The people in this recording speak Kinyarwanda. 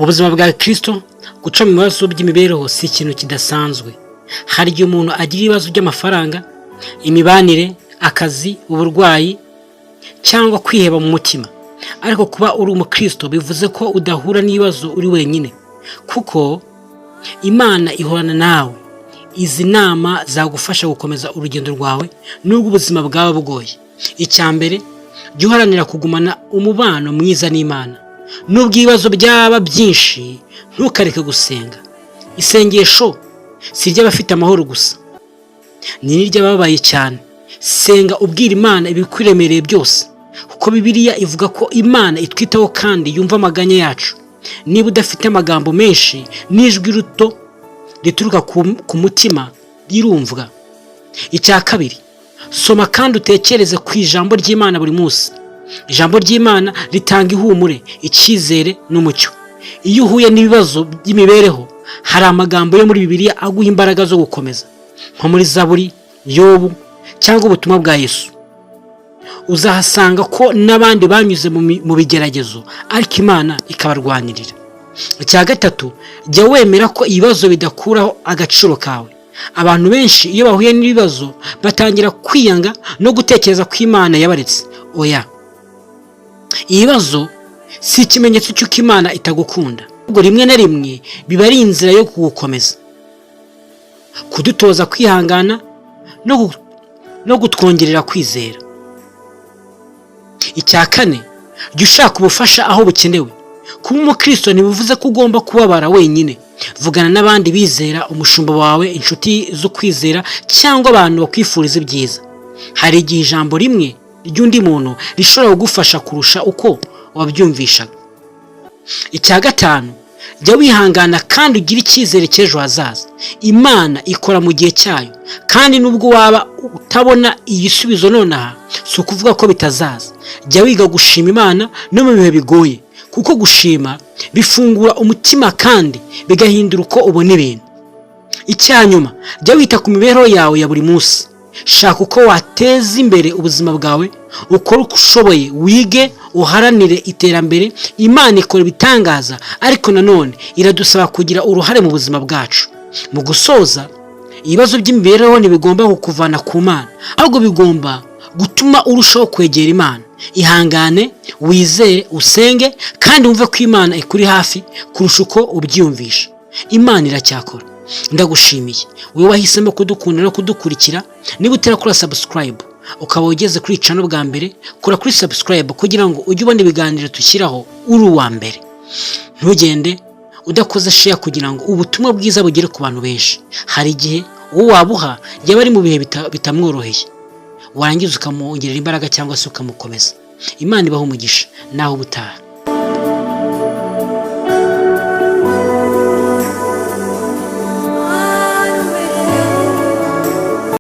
Mu buzima bwa Kristo, guca mu bibazo by'imibereho si ikintu kidasanzwe. Hari igihe umuntu agira ibibazo by'amafaranga, imibanire, akazi, uburwayi cyangwa kwiheba mu mutima. Ariko kuba uri umukristo bivuze ko udahura n'ibibazo uri wenyine, kuko Imana ihorana nawe. Izi nama zagufasha gukomeza urugendo rwawe nubwo ubuzima bwaba bugoye. Icya mbere, jya uharanira kugumana umubano mwiza n'Imana. Nubwo ibibazo byaba byinshi, ntukareke gusenga. Isengesho si iry'abafite amahoro gusa, ni n'iry'abababaye cyane. Senga ubwira Imana ibikuremereye byose, kuko Bibiliya ivuga ko Imana itwitaho kandi yumva amaganya yacu. Niba udafite amagambo menshi, n'ijwi rito rituruka ku mutima rirumvwa. Icya kabiri, soma kandi utekereze ku ijambo ry'Imana buri munsi. Ijambo ry'Imana ritanga ihumure, icyizere n'umucyo. Iyo uhuye n'ibibazo by'imibereho, hari amagambo yo muri Bibiliya aguha imbaraga zo gukomeza, nko muri Zaburi, Yobu cyangwa ubutumwa bwa Yesu. Uzahasanga ko n'abandi banyuze mu bigeragezo, ariko Imana ikabarwanirira. Icya gatatu, jya wemera ko ibibazo bidakuraho agaciro kawe. Abantu benshi iyo bahuye n'ibibazo batangira kwiyanga no gutekereza ko Imana yabaretse. Oya, ibibazo si ikimenyetso cy'uko Imana itagukunda, ahubwo rimwe na rimwe biba ari inzira yo kugukomeza, kudutoza kwihangana no kutwongerera kwizera. Icya kane, jya ushaka ubufasha aho bukenewe. Kuba umukristo ntibivuze ko ugomba kubabara wenyine. Vugana n'abandi bizera, umushumba wawe, inshuti zo kwizera cyangwa abantu bakwifuriza ibyiza. Hari igihe ijambo rimwe ry'undi muntu rishobora kugufasha kurusha uko wabyumvishaga. Icya gatanu, jya wihangana kandi ugire icyizere cy'ejo hazaza. Imana ikora mu gihe cyayo, kandi nubwo waba utabona igisubizo nonaha, si ukuvuga ko bitazaza. Jya wiga gushima Imana no mu bihe bigoye, kuko gushima bifungura umutima kandi bigahindura uko ubona ibintu. Icya nyuma, jya wita ku mibereho yawe ya buri munsi. Shaka uko wateza imbere ubuzima bwawe, ukore uko ushoboye, wige, uharanire iterambere. Imana ikora ibitangaza, ariko nanone iradusaba kugira uruhare mu buzima bwacu. Mu gusoza, ibibazo by'imibereho ntibigomba kukuvana ku Mana, ahubwo bigomba gutuma urushaho kwegera Imana. Ihangane, wizere, usenge kandi wumve ko Imana ikuri hafi kurusha uko ubyiyumvisha. Imana iracyakora. Ndagushimiye wowe wahisemo kudukunda no kudukurikira. Niba utarakora subscribe, ukaba ugeze kuri channel bwa mbere, kora kuri subscribe kugira ngo ujye ubona ibiganiro dushyiraho uri uwa mbere. Ntugende udakoze share kugira ngo ubutumwa bwiza bugere ku bantu benshi. Hari igihe uwo wabuha yaba ari mu bihe bitamworoheye, warangiza ukamwongerera imbaraga cyangwa se ukamukomeza. Imana ibaho umugisha. Naho ubutaha.